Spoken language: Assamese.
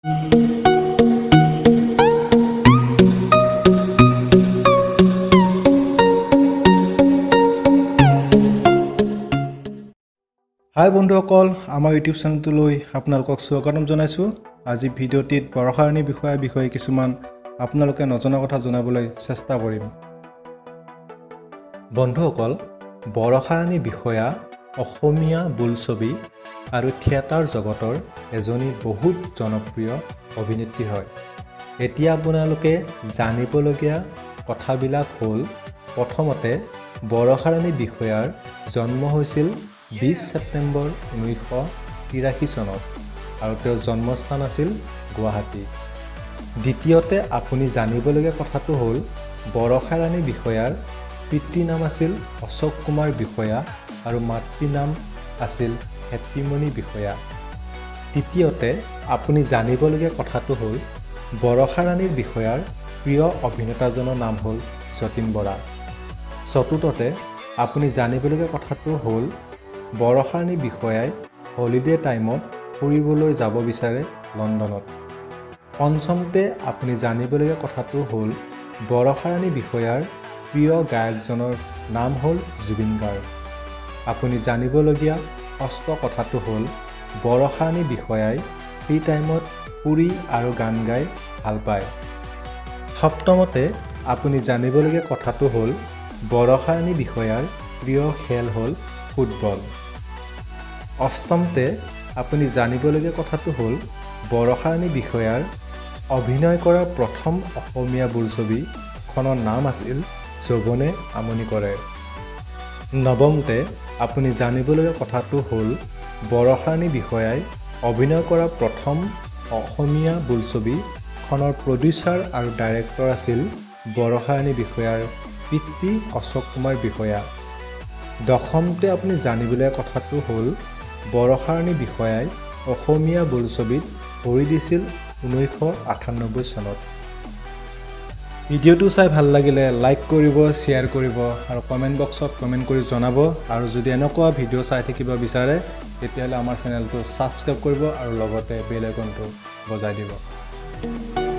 হাই বন্ধুসকল, আমাৰ ইউটিউব চেনেলটোলৈ আপোনালোকক স্বাগতম জনাইছোঁ। আজি ভিডিঅ'টিত বৰষাৰাণী বিষয়াৰ বিষয়ে কিছুমান আপোনালোকে নজনা কথা জনাবলৈ চেষ্টা কৰিম। বন্ধুসকল, বৰষাৰাণী বিষয়া অসমীয়া বোলছবি আৰু থিয়েটাৰ জগতৰ এজনী বহুত জনপ্ৰিয় অভিনেত্ৰী হয়। এতিয়া আপোনালোকে জানিবলগীয়া কথাবিলাক হ'ল, প্ৰথমতে বৰষাৰাণী বিষয়াৰ জন্ম হৈছিল 20 ছেপ্টেম্বৰ 1983 চনত আৰু তেওঁৰ জন্মস্থান আছিল গুৱাহাটী। দ্বিতীয়তে আপুনি জানিবলগীয়া কথাটো হ'ল, বৰষাৰাণী বিষয়াৰ পিতৃৰ নাম আছিল অশোক কুমাৰ বিষয়া আৰু মাতৃৰ নাম আছিল হেপ্পীমণি বিষয়া। তৃতীয়তে আপুনি জানিবলগীয়া কথাটো হ'ল, বৰষাৰাণীৰ বিষয়াৰ প্ৰিয় অভিনেতাজনৰ নাম হ'ল যতীন বৰা। চতুৰ্থতে আপুনি জানিবলগীয়া কথাটো হ'ল, বৰষাৰাণী বিষয়াই হলিডে টাইমত ফুৰিবলৈ যাব বিচাৰে লণ্ডনত। পঞ্চমতে আপুনি জানিবলগীয়া কথাটো হ'ল, বৰষাৰাণী বিষয়াৰ প্ৰিয় গায়কজনৰ নাম হ'ল জুবিন গাৰ্গ। আপুনি জানিবলগীয়া ষষ্ঠ কথাটো হ'ল, বৰষাৰাণী বিষয়াই ফ্ৰী টাইমত ফুৰি আৰু গান গাই ভাল পায়। সপ্তমতে আপুনি জানিবলগীয়া কথাটো হ'ল, বৰষাৰাণী বিষয়াৰ প্ৰিয় খেল হ'ল ফুটবল। অষ্টমতে আপুনি জানিবলগীয়া কথাটো হ'ল, বৰষাৰাণী বিষয়াৰ অভিনয় কৰা প্ৰথম অসমীয়া বোলছবিখনৰ নাম আছিল যৌৱনে আমনি কৰে। নৱমতে আপুনি জানিবলগীয়া কথাটো হ'ল, বৰষাৰাণী বিষয়াই অভিনয় কৰা প্ৰথম অসমীয়া বোলছবিখনৰ প্ৰডিউচাৰ আৰু ডাইৰেক্টৰ আছিল বৰষাৰাণী বিষয়াৰ পিতৃ অশোক কুমাৰ বিষয়া। দশমতে আপুনি জানিবলগীয়া কথাটো হ'ল, বৰষাৰাণী বিষয়াই অসমীয়া বোলছবিত ভৰি দিছিল 1998 চনত। ভিডিঅ'টো চাই ভাল লাগিলে লাইক কৰিব, শ্বেয়াৰ কৰিব আৰু কমেণ্ট বক্সত কমেণ্ট কৰি জনাব। আৰু যদি এনেকুৱা ভিডিঅ' চাই থাকিব বিচাৰে, তেতিয়াহ'লে আমাৰ চেনেলটো ছাবস্ক্ৰাইব কৰিব আৰু লগতে বেল আইকনটো বজাই দিব।